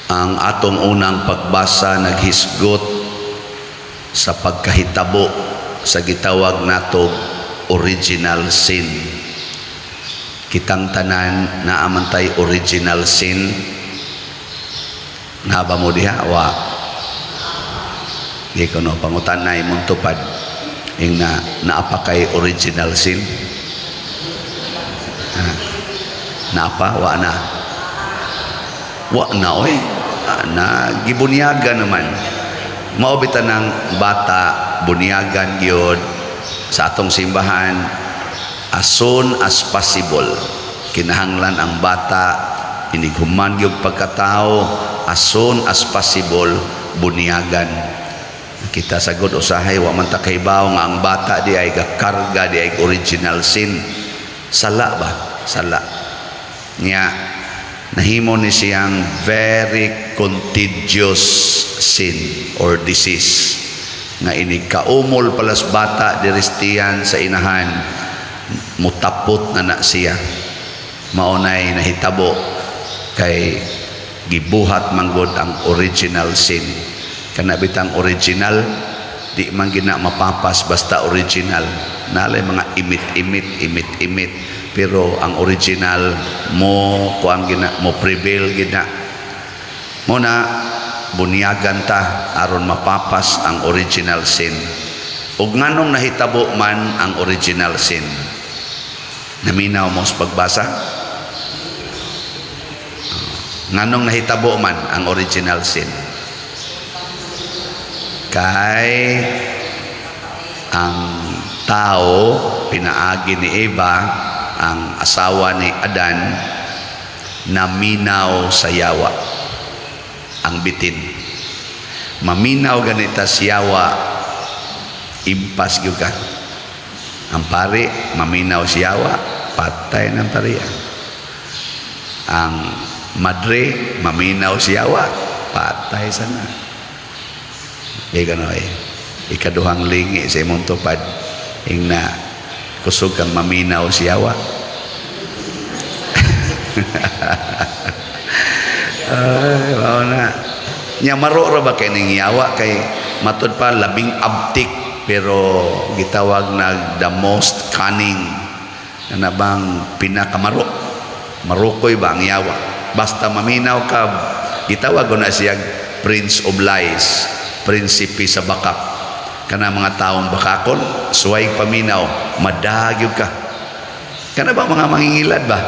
Ang atong unang pagbasa naghisgot sa pagkahitabo sa gitawag nato original sin. Kitang tanan naa man tay original sin. Naa ba mo diha? Wa. Di ko no pangutan na imong tupad ing na naa pa kay original sin. Ha? Naa pa? Wa na. Wa na oy. Ah, na gibunyagan naman. Mao bitaw ng bata bunyagan gyud sa atong simbahan as soon as possible. Kinahanglan ang bata inighuman gyud pagkatao, as soon as possible bunyagan. Kita sagod usahay wa man ta kahibaw nga ang bata di ay gakarga di ay original sin. Sala ba? Sala. Nya nahimo ni siyang very contagious sin or disease nga inig kaumol palas bata diri sa tiyan sa inahan, mutapot na na siya. Mao nay nahitabo kay gibuhat manggod ang original sin. Kana bitang original, di man gina mapapas basta original. Nalay mga imit-imit, imit-imit, pero ang original mo kuang gina, mo prevail gina. Mo na bunyagan ta aron mapapas ang original sin. Ug nganong nahitabo man ang original sin? Naminaw mo sa pagbasa? Nganong nahitabo man ang original sin? Kay ang tao pinaagi ni Eva, ang asawa ni Adan, naminaw sa yawa. Ang bitin, maminaw ganita sa yawa, impas gyud ka. Ang pari maminaw sa yawa, patay ng pari. Ang madre maminaw sa yawa, patay sana. Di ganoy ikaduhang lingi sa imong tupad ing na kusog kang maminaw sa yawa. Ay, mao na. Nya maro ra ba kay ning yawa? Kay matud pa labing abtik, pero gitawag nag the most cunning na bang pinakamaro. Marukoy ba ang yawa? Basta maminaw ka, gitawag ko na siya Prince of Lies, prinsipe sa bakak. Kana mga taong bakakon, suway paminaw, madagyog ka. Kana ba mga mangingilad ba?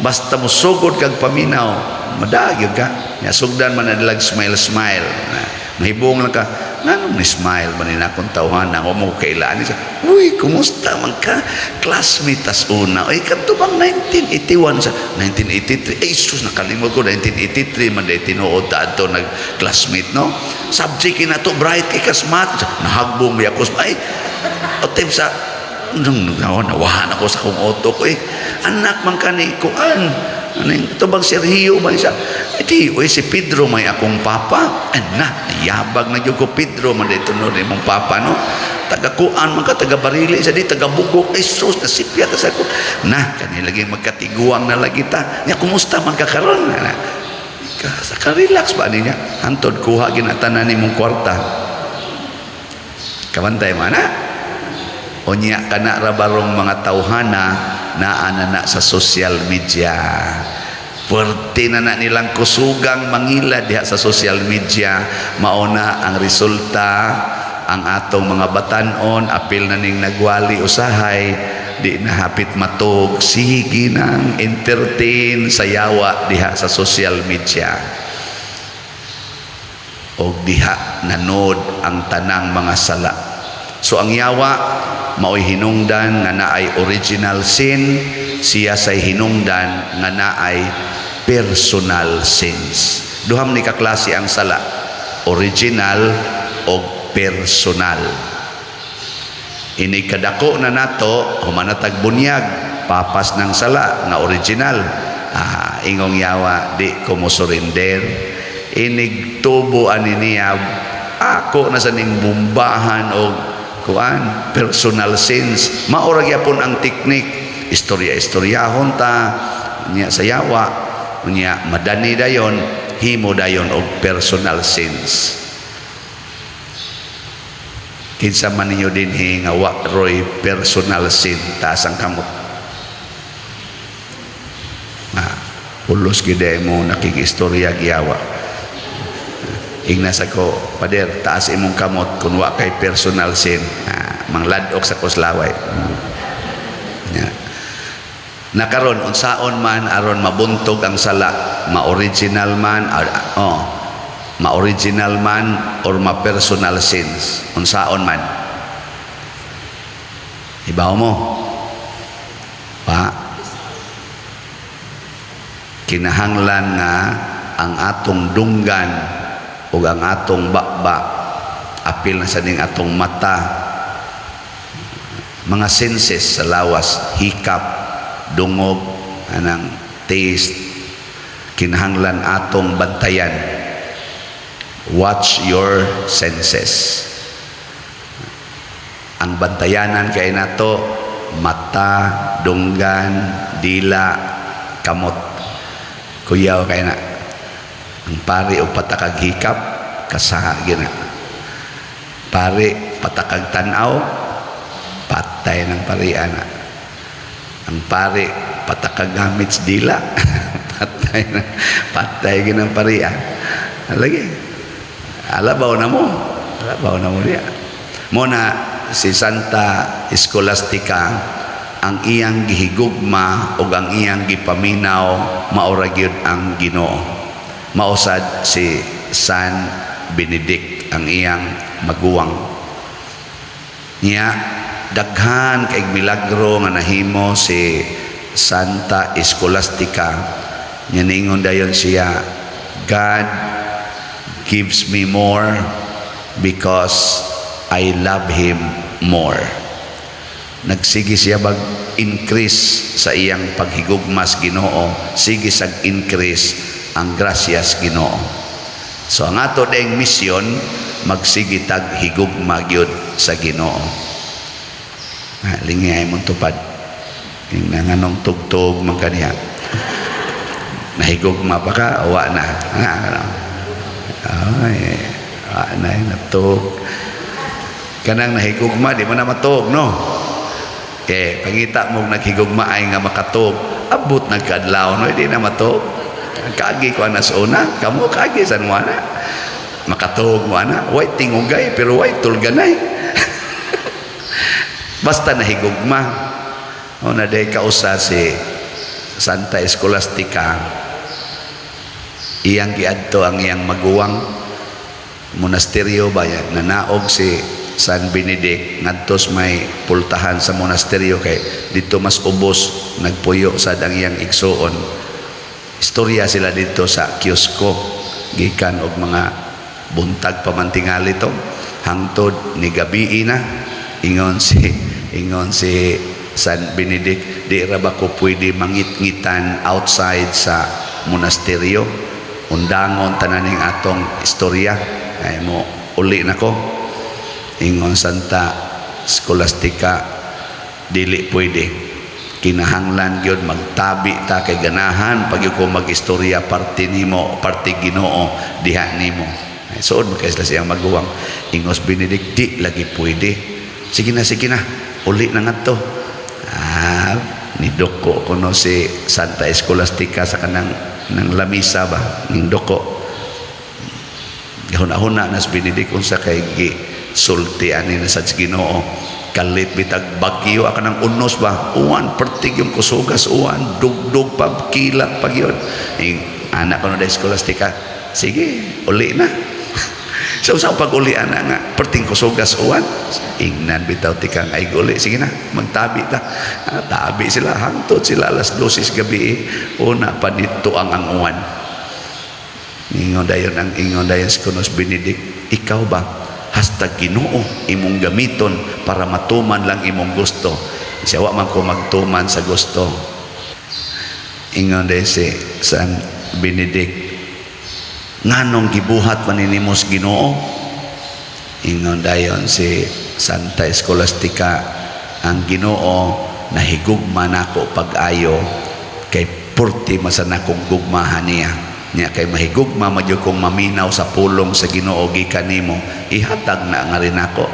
Basta musugod kag paminaw, madagyog ka. Nya sugdan man na nilag smile smile. Na, mahibong lang ka. Nganong ni smile man ni akong tawhana, wa mo kailaan siya. "Uy, kumusta man ka? Classmate tas una. Uy, kadto bang 1981 sa 1983? Ay, sus, nakalimot ko, 1983 man day tinuod ta adto nag classmate, no? Subject na to, bright kay kasmat. Nahagbong mi ako. Ay, otem sa nung nawahan ako sa kong auto ko eh. Anak man ka ni kuan. Ano ito bang Sergio ba siya? Eh di, uy, si Pedro may akong papa. Ay na, yabag na gyud ko, Pedro man dito no mong papa, no. Taga kuan man ka, taga Barili sa di, taga Bugok. Ay sus, nasipya ta sa ko. Na, kani lagi magkatiguang na lagi ta. Nya kumusta man ka karon? Na, ka, sa ka relax ba niya? Hantod kuha ginatanan ni mong kwarta. Kabantay man na. Unya kana ra barong mga tawhana naa na na sa social media. Puwerte na na nilang kusugang mangila diha sa social media. Mauna ang resulta, ang atong mga batanon apil na ning nagwali usahay, di na hapit matug, sige nang entertain sa yawa diha sa social media. Og diha nanod ang tanang mga sala. So ang yawa mao'y hinungdan nga naay original sin, siya say hinungdan nga naay personal sins. Duham ni kaklase ang sala, original o personal. Ini kadako na nato, humanatag bunyag, papas ng sala nga original. Ah, ingong yawa, "Di ko mo surrender." Inig tubo ani niya, ako na sa ning bumbahan o kuan personal sins. Mao ra gyapon ang teknik, istorya istoryahon ta niya sa yawa, niya madani dayon. himo dayon og personal sins. Kinsa man ninyo dinhi nga wa roy personal sin, taas ang kamot. Ah, pulos gid mo nakig-istorya giyawa. Ingna sa ko, "Pader, taas imong kamot kung wa kay personal sin." Ah, mangladok sa kuslaway. Ya. Nakaron unsaon man aron mabuntog ang sala, ma-original man, oh, ma-original man or ma-personal sins, unsaon man? Ibaw mo? Pa kinahanglan nga ang atong dunggan ug ang atong baba, apil na sa ning atong mata, mga senses sa lawas, hikap, dungog, anang taste, kinahanglan atong bantayan. Watch your senses. Ang bantayanan kay nato, mata, dunggan, dila, kamot. Kuyaw kay na ang pari og patakag hikap, kasaha gina. Pari patakag tan-aw, patay ng parian. Ang pari patakag gamit sa dila, patay na, patay ginang parian. Lagi alabaw na mo, alabaw na mo diya mo na. Si Santa Escolastica, ang iyang gihigugma o ang iyang gipaminaw, maura gyud ang Ginoo. Mausad si San Benedict ang iyang maguwang niya. Daghan kay milagro nga nahimo si Santa Escolastica nya. Ningon dayon siya, "God gives me more because I love Him more." Nagsige siya bag increase sa iyang paghigugmas Ginoo, sige sag increase ang grasyas Ginoo. So ang ato ding misyon, magsige tag higugma gyud sa Ginoo. Ha, lingi ay mong tupad. Yung nanganong tugtog man kaniya. Nahigugma pa ka, wa na. Ha, ano? Ay, wa na, natug. Kanang nahigugma, di mo na matug, no? Eh, pangita mo naghigugma ay nga makatug, abot nagkaadlaw, no? Hindi na matug. Kaagi ko na sa una, kamo kaagi san mo na. Makatug mo na, way tingugay, pero way tulganay. Basta nahigugma. O na day kausa si Santa Escolastica, iyang giadto ang iyang maguwang monasteryo ba ya, nanaog si San Benedict ngadto sa may pultahan sa monasteryo kay dito mas ubos nagpuyo sad ang iyang igsuon. Istorya sila dito sa kiosko gikan og mga buntag pa man tingali to hangtod ni gabii na. Ingon si San Benedict, "Di ra ba ko pwede mangit-ngitan outside sa monasteryo? Undangon tanan ning atong istorya ay mo uli nako." Ingon Santa Scholastica, "Dili pwede, kinahanglan gyud magtabi ta kay ganahan pag ko mag-istorya parte nimo, parte Ginoo diha nimo." Ay, suod man kay sila siyang maguwang. Ingos Benedict, "Di lagi pwede, sige na, sige na, uli na ngadto." Ah, nidoko kuno si Santa Escolastica sa kanang ng lamisa ba ning doko. Gahuna-huna nas Benedict, unsa kay gi sulti ani na sa Ginoo? Kalit bitag bagyo akan ng unos ba, uwan pertig yung kusugas, uwan dugdug pa, kilat pa gyud. Ing anak ko na Scholastica, "Sige, uli na." So sa pag-uli ana nga perting kusugas, uwan, ingnan bitaw tikang ay uli, sige na, magtabi ta. Ah, tabi sila hangtod sila alas 12 gabi, una pa nito ang uwan. Ingon dayon ang ingon dayon si Kunos Benedict, "Ikaw ba hasta Ginoo imong gamiton para matuman lang imong gusto?" Siya, "Wa man ko magtuman sa gusto." Ingon dayon si San Benedict, "Nganong gibuhat man nimo sa Ginoo?" Ingon dayon si Santa Escolastica, "Ang Ginoo nahigugma nako pag-ayo kay purti masan akong gugmahan niya." Nya kay mahigugma man jud kong maminaw sa pulong sa Ginoo gikan nimo, ihatag na nga rin ako.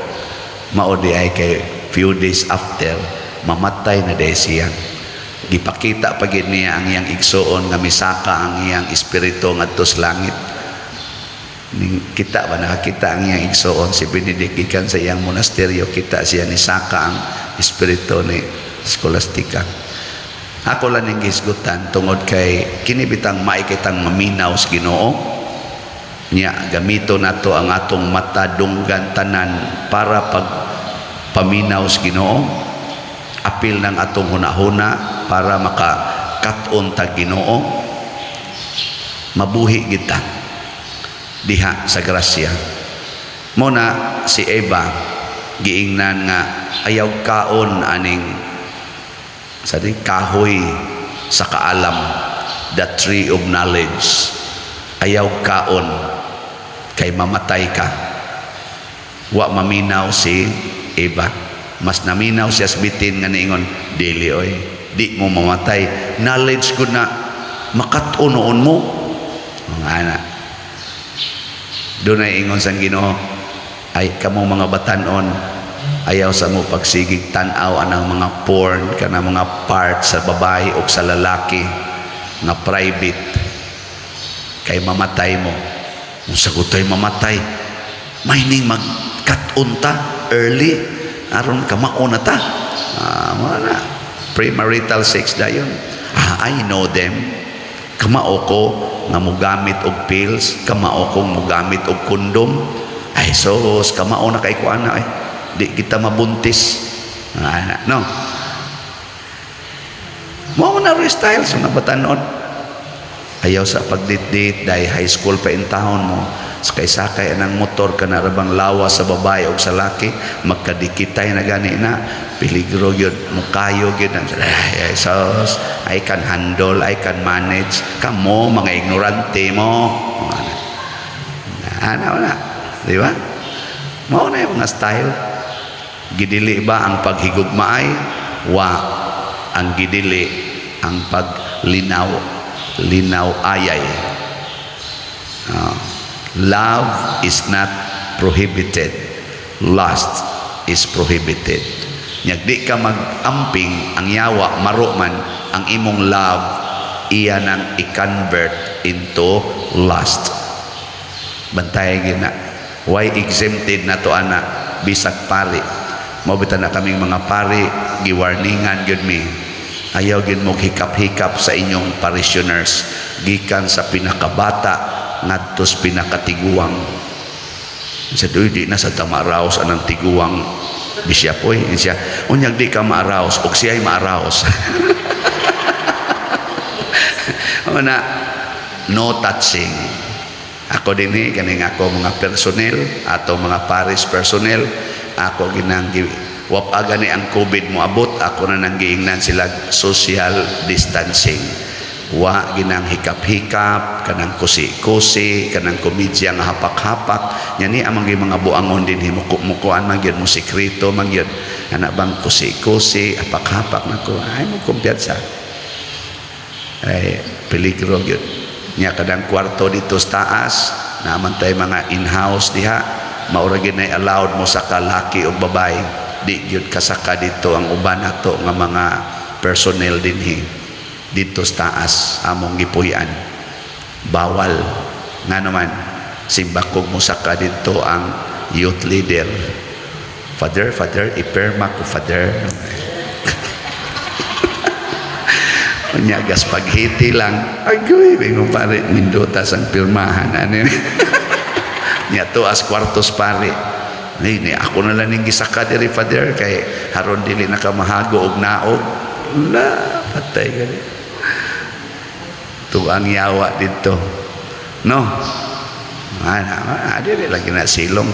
Mao di ay kay few days after, mamatay na diay siya. Gipakita pa gid niya ang iyang igsuon nga misaka ang iyang espiritu ngadto sa langit. Ning kita ba, nakakita ang iyang igsuon si Benedict gikan sa iyang monasteryo, kita siya ni saka ang espiritu ni Scholastica. Ako lang ning gisgutan tungod kay kini bitang maikitang maminaw sa Ginoo. Nya gamito nato ang atong mata, dunggan, tanan para pag paminaw sa Ginoo, apil ng atong hunahuna para maka-kat-on tag Ginoo, mabuhi kita diha sa grasya. Mo na si Eva giingnan nga ayaw kaon aning sa di kahoy sa kaalam, the tree of knowledge, ayaw kaon kay mamatay ka. Wa maminaw si Eva. Mas naminaw siya sa bitin nga niingon, "Dili oy, di mo mamatay, knowledge ko na makat-onoon mo." Mga ana doon ay ingon sang Ginoo ay, "Kamo mga batanon, ayaw sa mo pagsigig tan-aw anang mga porn, kana mga parts sa babae o sa lalaki nga private, kay mamatay mo." Kung sagutay mamatay, may ning magkat-on ta early aron kamao na ta. Ah, mga na premarital sex dayon. Ah, I know them. Kamao ko nga mugamit og pills, kamao ko mugamit og kondom. Ay sos, kamao na kay ko ana, ay di kita mabuntis. Ah, no, mo na style sa mga batanon, ayaw sa pagdit-dit dahil high school pa in taon mo, sakay-sakay ang motor, kana ra bang lawas sa babae o sa laki magkadikitay na gani na, peligro gyud, mukayo gyud. Ay sos, I can handle, I can manage. Kamo mga ignorante mo. Ana na, di ba? Mao na yung mga style. Gidili ba ang paghigugmaay? Wa. Ang gidili ang paglinaw linaw ayay. Love is not prohibited, lust is prohibited. Nyag di ka mag-amping, ang yawa maro man ang imong love, iya nang i-convert into lust. Bantay gina. Why exempted na to ana bisag pari? Mao bitan na kaming mga pari giwarningan gyud mi, ayaw gyud mo hikap-hikap sa inyong parishioners gikan sa pinakabata ngadto sa pinakatiguang. Sa doy di na sa tamaraos anang tiguang bishop oy. Siya unyag di ka maaraos og siya'y maaraos na, no touching. Ako dinhi, kaning ako mga personnel ato, mga parish personnel, ako ginang wap gani ang COVID mo abot, ako na nang giingnan sila social distancing, wa ginang hikap-hikap, kanang kusi-kusi, kanang komedya nga hapak-hapak. Nya ni amang mga buangon din himuko-mukuan man gyud mo, sekreto man gyud ana bang kusi-kusi, hapak-hapak. Nako, ay mo kumpiyansa ay peligro gyud. Nya kadang kwarto dito sa taas naman tay mga in-house diha, maura gyud nay allowed mo sa kalaki o babae. Di gyud kasaka dito ang uban nato nga mga personnel dinhi. Dito sa taas among gipuy-an, bawal. Nga naman simbakog mo saka dito ang youth leader, "Father, Father, ipirma ko, Father." Unya gas paghiti lang. Agoy, bingon pare, nindutas ang pirmahan. Ano nya tuas kwartos pare. Ay, ni ako na lang ning gisaka diri, Father, kay haron dili na ka mahago og naog. La, patay gani. Tuang yawa dito. No? Ana, ah, dili lagi na silong.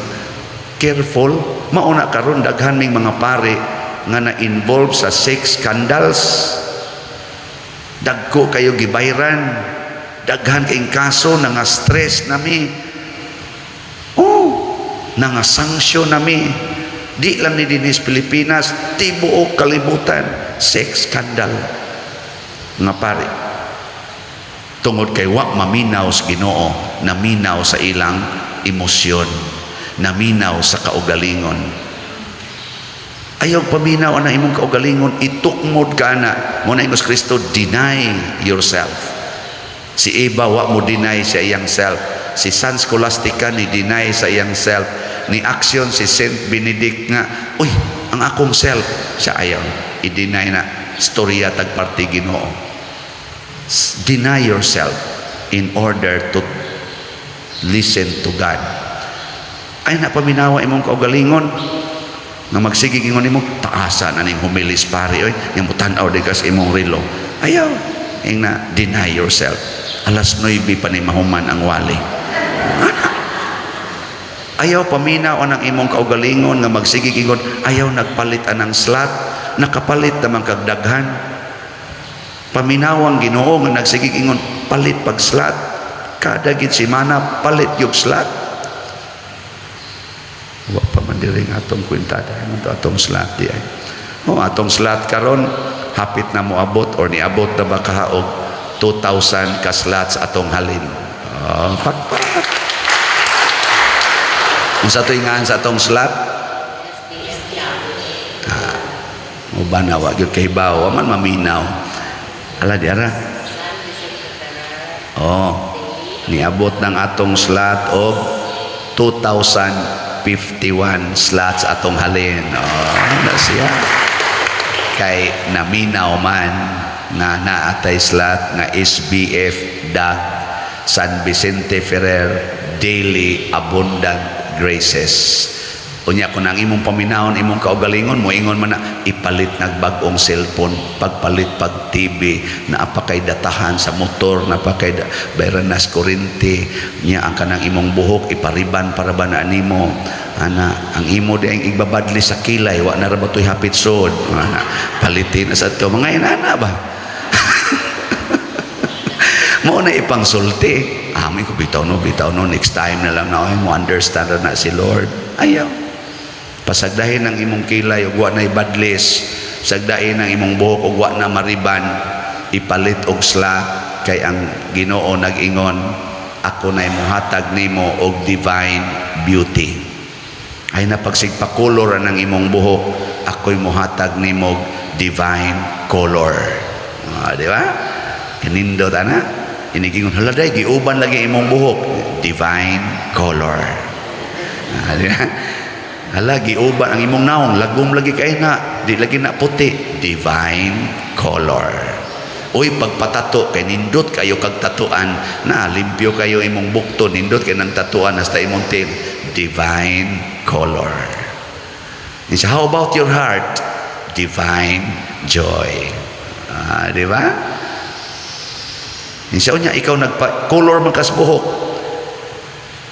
Careful, mauna karon daghan ming mga pare nga na-involve sa sex scandals. Dagko kayo gibayran. Daghan kayong kaso, nga stress nami. Oh, nga sanksyon nami. Di lang ni dinis Pilipinas, tibuok kalibutan, sex scandal nga pare. Tungod kay wa maminaw sa Ginoo, naminaw sa ilang emosyon, naminaw sa kaugalingon. Ayaw paminaw ana imong kaugalingon, itukmod ka na. Mao na ingos Kristo, "Deny yourself." Si Eva wa mo deny sa iyang self. Si San Scholastica ni deny sa iyang self. Ni action si Saint Benedict nga, "Uy, ang akong self," siya ayaw. I-deny na storya tag parte Ginoo. Deny yourself in order to listen to God. Ay na paminawa imong kaugalingon nga magsige ingon nimo, "Taasa na ning humilis, pare, oy, yang mutan-aw di kas imong relo." Ayaw ing na deny yourself. Alas 9 pa ni mahuman ang wali. Ana. Ayaw paminaw ang imong kaugalingon nga magsige ingon, "Ayaw nagpalit anang slot, nakapalit naman kag daghan." Paminawang Ginoo nga nagsige ingon, "Palit pag slot." Kada gid semana palit yung slot. Wa pa man diri nga atong kwintada to, atong slot di ay. Oh, atong slot karon hapit na moabot or niabot na ba kaha og 2,000 ka slots atong halin. Oh, pakpak. Unsa to ingaan sa atong slot? Ah, uban na wa gyud kahibaw, wa man maminaw. Ala di ara. Oh, niabot ng atong slot og 2,051 slots atong halin. Oh, na siya. Kay naminaw man nga naatay slot nga SBF DAG, San Vicente Ferrer Daily Abundant Graces. Unya kung ang imong paminawon imong kaugalingon mo ingon man na ipalit nag bag-ong cellphone, pagpalit pag TV, naa pa kay datahan sa motor, naa pa kay bayran nas kuryente nya, ang kanang imong buhok ipariban para ba na nimo ana, ang imo di ang igbabadli sa kilay, wa na ra ba to'y hapit sod ana, palitin na sa to mga inana ba. Mo na ipangsulti amin ko, "Bitaw no, bitaw no, next time na lang na." Ay mo understand na si Lord. Ayaw pasagdahin ang imong kilay ug wa na ibadlis, sagdahin ang imong buhok ug wa na mariban, ipalit og slot, kay ang Ginoo nag-ingon, "Ako na muhatag nimo og divine beauty." Ay na pagsigpakulor ang imong buhok, ako'y muhatag nimo og divine color. Ah, di ba kanindot ana? Inigingon, "Hala day, giuban lagi imong buhok." Divine color. Ah, di ba? "Hala, giuban ang imong naong, lagom lagi kay na, di lagi na puti." Divine color. Uy, pagpatato kay nindot kayo kag tatuan na, limpyo kayo imong bukto, nindot kay nang tatuan hasta imong tail. Divine color. And so, how about your heart? Divine joy. Ah, di ba? Insa niya ikaw nagpa color man kas buhok.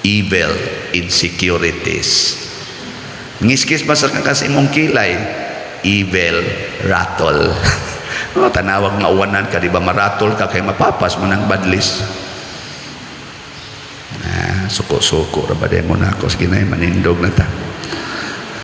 Evil insecurities. Ngiskis man sa kas imong kilay, evil rattle. Oh, tanawag nga uwanan ka, di ba maratol ka kay mapapas mo ng badlis. Ah, suko-suko ra ba mo na ako, sige na, manindog na ta.